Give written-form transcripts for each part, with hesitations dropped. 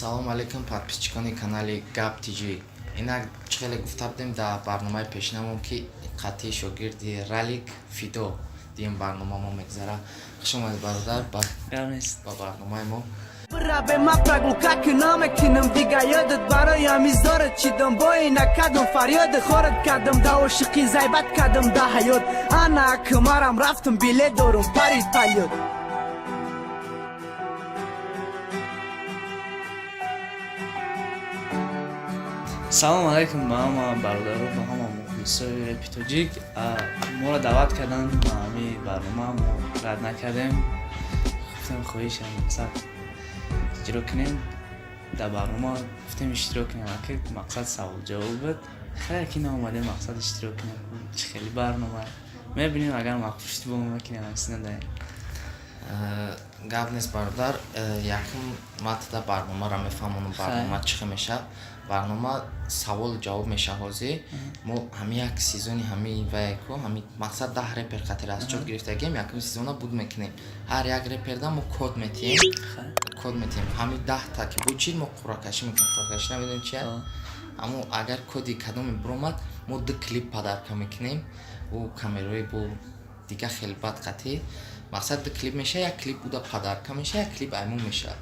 Салому алейкум, подписчикони канали Гап ТЖ. Инак, чӣ хеле гуфта будем дар барномаи пешинамон, ки қатъии шогирди Ралик Фидо дим барнома мо мегзара. Хуш омадед, бародар, ба Гап нест. ба барномаи мо. Рабе ма прогулка намекунам, дига ёдат барои амизорат чидам, бой накадам, фарёди хорат кардам, да ошиқӣ зайбат кардам, да ҳаёт ана кумарам рафтам, билет дорум, парид полёт. Салому алайкум ба ҳама бародаро, ба ҳама мухлисои репи тоҷик. Моро даъват карданд ба ҳамин барнома, мо рад накардем, гуфтем хоҳишам, мақсад иҷро кунем дар барнома, гуфтем иштирок кунем. Аки мақсад савол ҷавоб буд, хеле ки наомадем, мақсад иштирок кунем. Чӣ хели барнома мебинем, агар мақбул шуд, бо мекунем, надаем. Гап нест, бародар. Якум ман тада барномаро мефаҳмонам, барнома чӣ хел мешавад. Барнома саволу ҷавоб мешавад. Ҳозир мо ҳамин як сезони ҳамин ваяку ҳамин мақсад 10 репер қатъи расчёт гирифтагием. Якум сезона буд мекунем, ҳар як реперда мо код метиҳем, код метиҳем. Ҳамин 10-та ки буд, чӣ мо қуръакашӣ мекунем. Қуръакашӣ намедонем чи, аммо агар коди кадоме биромад, мо ду клип подарка мекунем. Ӯ камераи бо дига хеле бад қатъӣ, мақсад ду клип мешавад: як клип уда подарка мешавад, як клип аймон мешавад.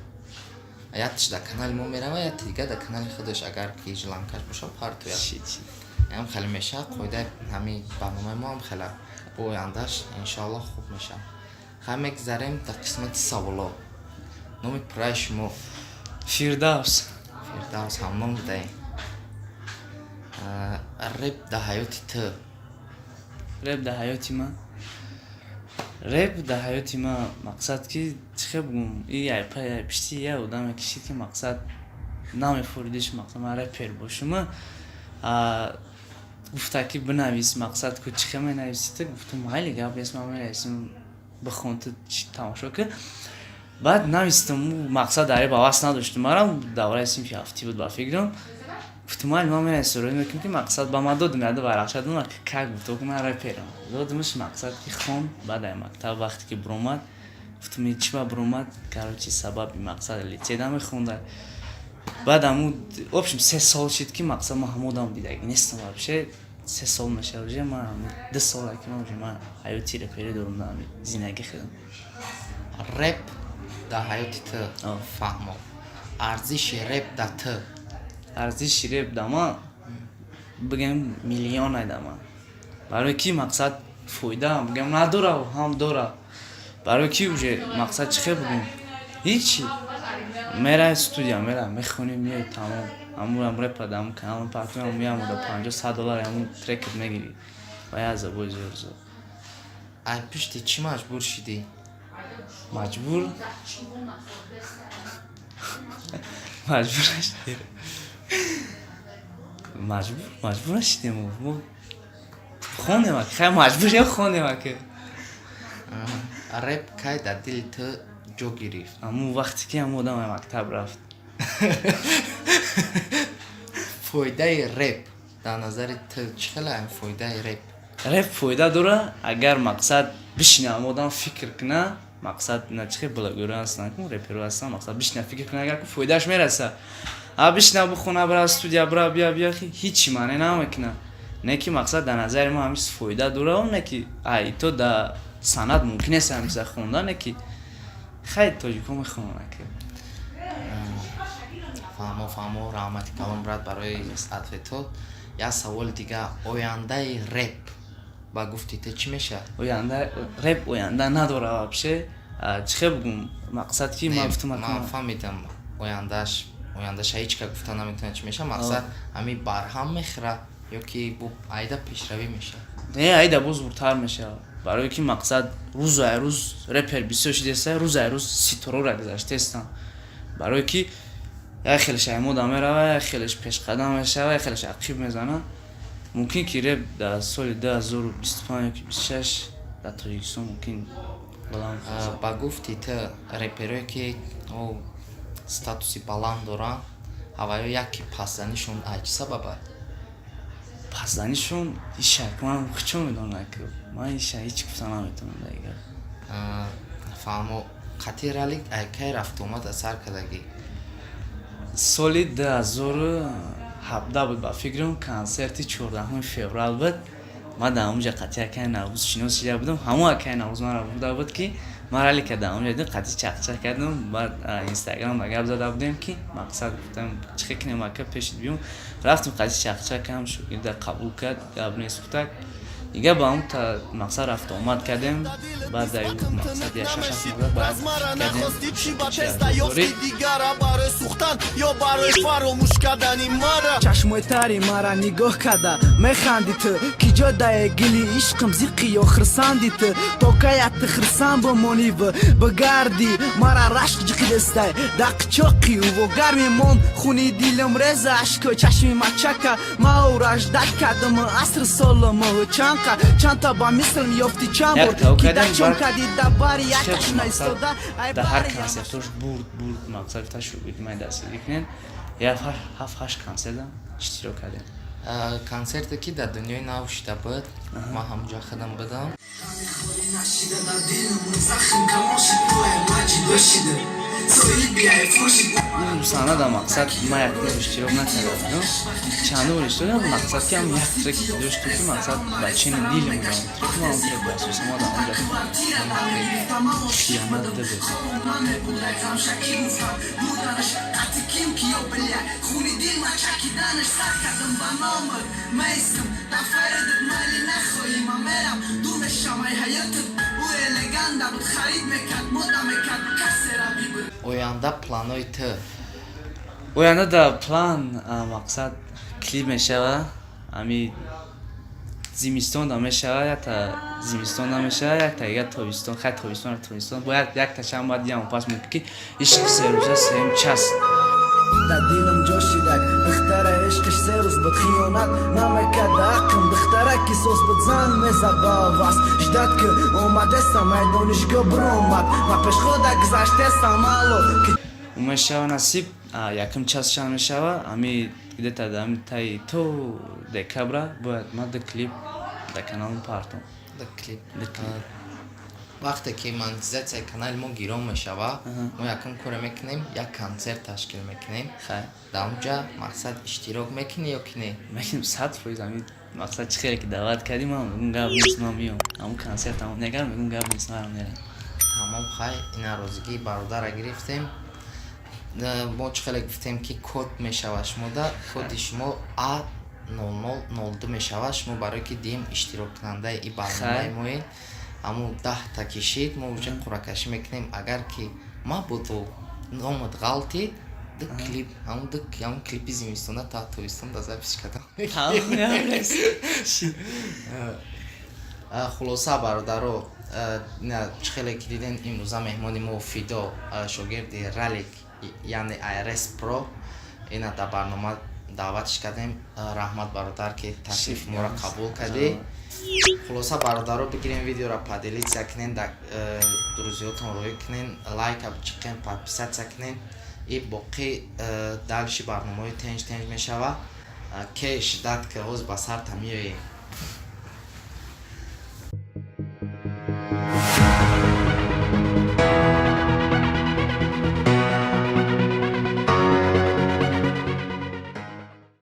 Якташ дар канали мо мерава, якти дига дар канали худаш, агар ки желанкаш боша, партояд. Ам хеле мешавад. Қоидаи ҳамин барномаи мо ҳам хеле бо ояндаш иншоаллоҳ хуб мешавад. Хай, мегзарем дар қисмати саволо. Номи пурраи шумо? Фирдавс. Фирдавс, ҳамном будаем. Реп дар ҳаёти ту? Реп дар ҳаёти ман, реп дар ҳаёти ман, мақсад ки чӣ хел бугум, и пишти я одаме кишид, ки мақсад намефуридиш, мақсад ман репер бошума. Гуфта ки бинавис, мақсад ку чӣ хел менависӣ ту? Гуфтум, майли, гап нест, ман менависам, бихон ту, тамошо ки. Баъд навистам, мақсад дар реп ҳавас надоштум, марам давраи синфи ҳафтӣ буд ба фикрам. Гуфтум, майли, ман менависам, рӯй мекунам, ки мақсад ба ман додум яда варақча, додум, как гуфто ки ман реперам. Додумаш, мақсад ки хон. Баъд ай мактаб вақте ки биромад, гуфтум, чӣ ба биромад, короче, сабаби мақсад литсейда мехонда. Баъд аму общем 3 сол шид, ки мақсад ман ҳама одам дидагӣ нестам вообще, 3 сол мешавад уже. Ман 2 сола ки ман уже ман ҳаёти реперӣ дорум, дар зиндагӣ худам. Реп дар ҳаёти ту, фаҳмо, арзиши реп дар ту? Арзиши реп дар ман, бигем, миллионай дар ман, барои ки мақсад фоида бигем надора, ҳам дора, барои ки уже мақсад чӣ хел бигем, ҳичи, мерай студия, мера мехонӣ, меои, тамом, ҳамун репа дар ҳамун канал партоям, меам да 50-100 доллар ҳамун трекет мегирӣ ва як забои зӯр зӯр. Ай пушти чӣ маҷбур шидӣ? Маҷбур, маҷбур нашидем, маҷбур, маҷбур нашидем, мо хондем, хай, маҷбур ё хондем ака. Реп кай дар дили ту ҷо гирифт? Ҳамун вақте ки ҳамун одам мактаб рафт. Фоидаи реп дар назари ту чӣ хеле, фоидаи реп? Реп фоида дора, агар мақсад бишина ҳамун одам фикр куна, мақсад на чӣ хел блогерро ҳастанд, реперо ҳастанд, мақсад бишина фикр куна, агар фоидааш мераса. А бишина бихона, бира студия, бира, бия, бия, ҳичи маъне намекуна. Не ки мақсад дар назари мо ҳамин фоида дора, не ки ай то да санъат мумкин нест ҳамин чиза хонда, не ки хай тоҷико мехонанд ки. Фаҳмо, фаҳмо. Раҳмати калон, брат, барои ответот. Як саволи дига: ояндаи реп ба гуфти ту чӣ мешавад? Оянда реп оянда надора вообще, чӣ хел бугум, мақсад ки ман гуфтум. Ман фаҳмидам, ояндааш, ояндаша ҳеҷ ка гуфта наметавонад чӣ мешавад. Мақсад ҳамин барҳам мехӯрад ё ки бо айда пешравӣ мешавад? Не, айда боз зуртар мешавад, барое ки мақсад рӯзу ай рӯз репер бисёр шидеста, рӯз ай рӯз ситорора гузаштаестанд, барое ки як хелеш аймода мерава, як хелеш пешқадам мешава, як хелеш ақиб мезана. Мумкин ки реп дар соли 2025 ёки 26 дар Тоҷикистон мумкин баланд. Ба гуфти ту, реперое ки статуси баланд доранд, ҳаваё яке пасзанишон ай чӣ сабаба? Пасзанишон ишак ман чо медонам, ки ман иша ҳеҷ гуфта наметавонам дар гап. Фаҳмо. Қатъи Ралик ай кай рафту омад асар кардагӣ? Соли 2017 буд, ба фикрам, консерти 14 феврал буд. Ман дар ҳамонҷа қатъи акаи Наврӯз шинос шида будам. Ҳамон акаи Наврӯз маро бурда буд, ки ман ралика дар ҳамонҷа дидам, қатъи чақчақ кардам. Баъд Инстаграм ба гап зада будем, ки мақсад гуфтам, чӣ хел кунем, ака, пешит биём. Рафтем, қатъи чақчақ кардам, шогирда қабул кард, гап нест, гуфтак. Дига ба ҳамн мақсад рафту омад кардем. Баъд дар мақсад як 6-7 моҳ баъд кардем. Дигара барои сӯхтан ё барои фаромӯш кардани мара. Чашмои тари мара нигоҳ карда механди ту, ки ҷодае гили ишқим зиқи ё хирсанди ту, то кая ту хирсан бимонив бигарди, мара рашк ҷиқидестай дақчоқи во гарми монд хуни дилам реза ашко чашми мачака. Ма ӯра ждать кардам аср солим чанқа чанта ба мисл меёфти чанд бор ки дачон кади да бари якаш наистода. Дар ҳар консертош бурд, бурд. Мақсад та шогирди ман дастгирӣ кунед. Як ҳафт ҳашт консертам иштирок кардем. Консерте, ки дар дунёи нав шида буд, ман ҳамонҷо худам будам. Нашида дар дилам захм камон шид, ма ҷудо шида. Саҳна дар мақсад ман як бор иштирок накарда будам, чанду бор иштирок кардам. Мақсад ки ҳам як трек доштем, ки мақсад ба чени дилем будам трек, ма он трек ба асоси мо дар онҷа хиёнат буд. Хуни дил мачакиданаш сар кардам ба номат мейстам дар файрдат майли нахоҳӣ, ман мерам, дур мешам ай ҳаётат. Ӯ элеганда буд, харид мекард, мода мекард, касера бибуд. Оянда планои ту? Оянда дар план мақсад клип мешава, ами зимистон да мешава, якта зимистон да мешава, якта дига тобистон. Хай, тобистон, тобистон бояд якта чанд баъд диям пас мумкин, ки ишқ серӯза сеюм час. Дар дилам ҷо шидак духтара, ишқиш се рӯз буд, хиёнат намекард ақм. Духтара ки соз буд, занг мезад ба оваз, ждать ки омадесам ай донишгоҳ биромад, ма пешхода гузаштесам, алло. Мешава насиб, якум час чанд мешава, ами где-то ами таи то декабра бояд ма ду клип дар каналам партом. Ду клип? Ду клип. Вақте ки монетизатсияи канали мо гирон мешава, мо якум коре мекунем, як консерт ташкил мекунем. Хай. Дар онҷа мақсад иштирок мекунӣ ё ки не? Мекунем 100%. Ами мақсад чӣ хеле ки даъват кардӣ, ман мегум, гап нест, ман миём. Ҳамун консерт ҳамон негар, мегум, гап нест, манам мерам. Тамом, хай, ина розигии бародара гирифтем. Мо чӣ хеле гуфтем, ки код мешава шумода, коди шумо А 0002 мешава. Шумо барое ки дим иштироккунандаи и барномаи моед, ҳамун 10-та кишид, мо уже қуръакашӣ мекунем. Агар ки мабодо номат ғалтид, ду клип, ҳамун ду, ҳамун клипи зимистона та тобистон да запись кардам. Хулоса, бародаро, чӣ хеле ки дидем, имрӯза меҳмони мо Фидо, шогирди Ралик, яъне IRS Pro, ина дар барнома даъватш кардем. Раҳмат, бародар, ки таклифи моро қабул кардӣ. Хулоса, бародаро, бигирем, видеоро поделиться кунен, дар друзьётон рӯй кунен, лайка чиқен, подписаться кунен и боқӣ дальше барномаҳои тенҷ тенҷ мешава. Ке ждать ки ҳоз ба сарта меоем.